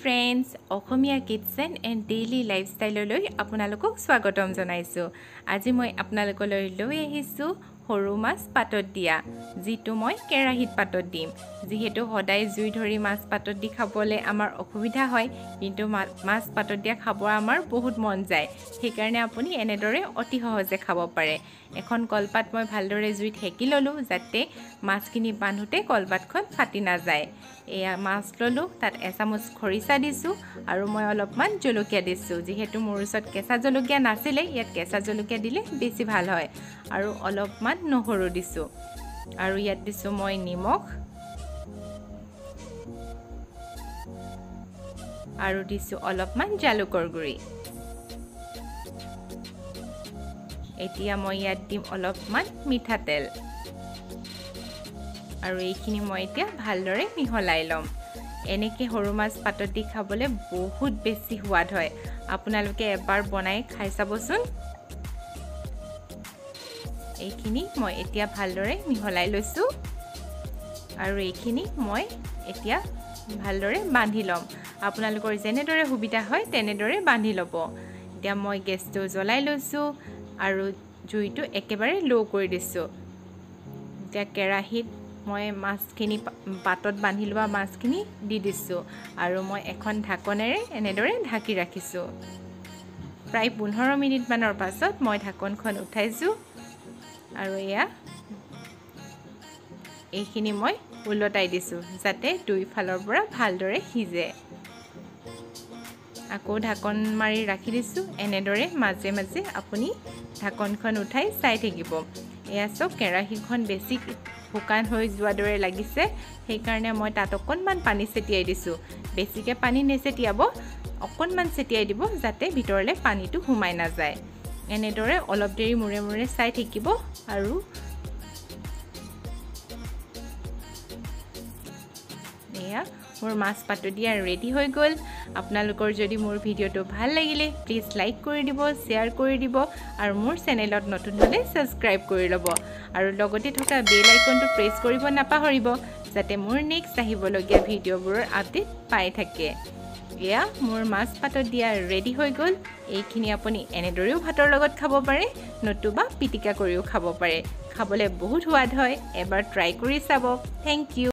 Friends, Asomiya kitchen and daily লাইফষ্টাইললৈ আপোনালোকক স্বাগতম জনাইছোঁ। আজি মই আপোনালোকলৈ লৈ আহিছোঁ সৰু মাছ পাতত দিয়া, যিটো মই কেৰাহীত পাতত দিম। যিহেতু সদায় জুই ধৰি মাছ পাতত দি খাবলৈ আমাৰ অসুবিধা হয়, কিন্তু মাছ পাতত দিয়া খাব আমাৰ বহুত মন যায়। সেইকাৰণে আপুনি এনেদৰে অতি সহজে খাব পাৰে। এখন কলপাত মই ভালদৰে জুইত সেকি ল'লোঁ, যাতে মাছখিনি বান্ধোতে কলপাতখন ফাটি নাযায়। এয়া মাছ ল'লোঁ, তাত এচামুচ খৰিচা দিছোঁ আৰু মই অলপমান জলকীয়া দিছোঁ। যিহেতু মোৰ ওচৰত কেঁচা জলকীয়া নাছিলে, ইয়াত কেঁচা জলকীয়া দিলে বেছি ভাল হয়। আৰু অলপমান নহৰু দিছোঁ আৰু ইয়াত দিছোঁ মই নিমখ আৰু দিছোঁ অলপমান জালুকৰ গুড়ি। এতিয়া মই ইয়াত দিম অলপমান মিঠাতেল আৰু এইখিনি মই এতিয়া ভালদৰে মিহলাই ল'ম। এনেকৈ সৰু মাছ পাতত দি খাবলৈ বহুত বেছি সোৱাদ হয়। আপোনালোকে এবাৰ বনাই খাই চাবচোন। এইখিনি মই এতিয়া ভালদৰে মিহলাই লৈছোঁ আৰু এইখিনি মই এতিয়া ভালদৰে বান্ধি ল'ম। আপোনালোকৰ যেনেদৰে সুবিধা হয় তেনেদৰে বান্ধি ল'ব। এতিয়া মই গেছটো জ্বলাই লৈছোঁ আৰু জুইটো একেবাৰে ল' কৰি দিছোঁ। এতিয়া কেৰাহীত মই মাছখিনি পাতত বান্ধি লোৱা মাছখিনি দি দিছোঁ আৰু মই এখন ঢাকনেৰে এনেদৰে ঢাকি ৰাখিছোঁ। প্ৰায় 15 মিনিটমানৰ পাছত মই ঢাকনখন উঠাইছোঁ আৰু এয়া এইখিনি মই ওলটাই দিছোঁ, যাতে দুইফালৰ পৰা ভালদৰে সিজে। আকৌ ঢাকন মাৰি ৰাখি দিছোঁ। এনেদৰে মাজে মাজে আপুনি ঢাকনখন উঠাই চাই থাকিব। এয়া চব কেৰাহীখন বেছি শুকান হৈ যোৱাৰ দৰে লাগিছে, সেইকাৰণে মই তাত অকণমান পানী ছটিয়াই দিছোঁ। বেছিকৈ পানী নেছটিয়াব, অকণমান ছটিয়াই দিব, যাতে ভিতৰলৈ পানীটো সোমাই নাযায়। এনেদৰে অলপ দেৰি মূৰে মূৰে চাই থাকিব আৰু এয়া মোৰ মাছ পাতত দিয়া ৰেডি হৈ গ'ল। আপোনালোকৰ যদি মোৰ ভিডিঅ'টো ভাল লাগিলে প্লিজ লাইক কৰি দিব, শ্বেয়াৰ কৰি দিব আৰু মোৰ চেনেলত নতুন হ'লে ছাবস্ক্ৰাইব কৰি ল'ব আৰু লগতে থকা বেল আইকনটো প্ৰেছ কৰিব নাপাহৰিব, যাতে মোৰ নেক্সট আহিবলগীয়া ভিডিঅ'বোৰৰ আপডেট পাই থাকে। এয়া মোৰ মাছ পাতত দিয়া ৰেডি হৈ গ'ল। এইখিনি আপুনি এনেদৰেও ভাতৰ লগত খাব পাৰে, নতুবা পিটিকা কৰিও খাব পাৰে। খাবলৈ বহুত সোৱাদ হয়, এবাৰ ট্ৰাই কৰি চাব। Thank you.